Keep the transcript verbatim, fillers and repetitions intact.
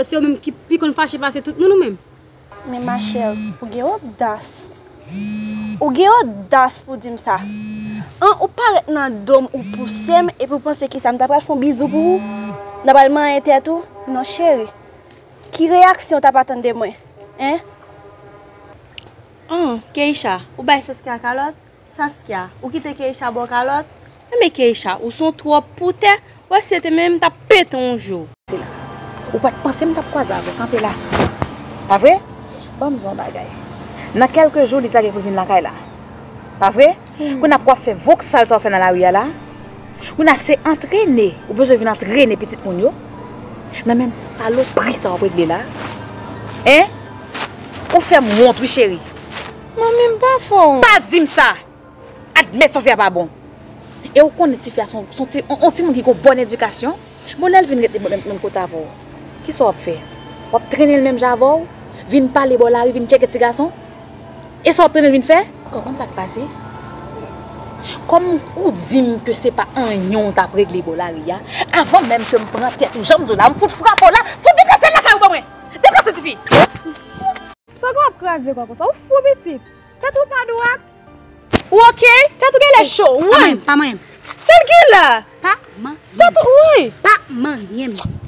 Se ou menm ki pi konn fache pase tout moun ou menm. Men ma chèl, ou gen odas. Ou gen odas pou di m sa. An, ou parèt nan do m, ou pouse m, epi ou panse ki sa, m ta pral fè yon bizou pou ou? M ta pral manyen tèt ou? Non, cheri. Ki reyaksyon w t ap atann de mwen? Hein? An, Keisha, ou bay Saskia kalòt? Saskia, ou kite Keisha ba w kalòt? Enben Keisha, ou se yon twòp pou tè, wè si se te mwen menm m t ap pete w yon jou. Se la. Ou pa t panse m t ap kwaze avè w kanpe la. Pa vre? Ban m di w yon bagay. Nan kèlke jou, Liz la gen pou l vin lakay la. Pa vre? Kounye a pou w ap fè voksal sa w fè nan lari a la. Kounye a se antrene, ou bezwen vin antrene pitit moun yo. Nan menm salopri sa w ap regle la. Hein? Ou fè m wont wi cheri. Manmi, m pa fè w wont. Pa di m sa! Admèt sa w fè a pa bon. E ou konnen tifi a se yon, se yon ti, yon, yon timoun ki gen yon bòn edikasyon. Bon, lè l vin ret menm, menm kote avè w, kisa w ap fè? W ap trennen l menm jan avè w? Vin pale bò lari, vin tcheke ti gason? E sa w ap trennen l vin fè? Ou konn sa k pase? Kòm ou di m ke se pa anyen w t ap regle bò lari a, avan menm ke m pran tèt ou, jan m di w la, m fout frape w la, fout deplase l lakay ou ban mwen! Deplase, tifi! Sa w ap kraze kò konsa? Ou fou pitit? Tèt ou pa dwat? Ou oke? Tèt ou genlè cho, wi. Pa manyen m, pa manyen m. Tèt genlè. Pa manyen m. Tèt ou, wi. Pa manyen m.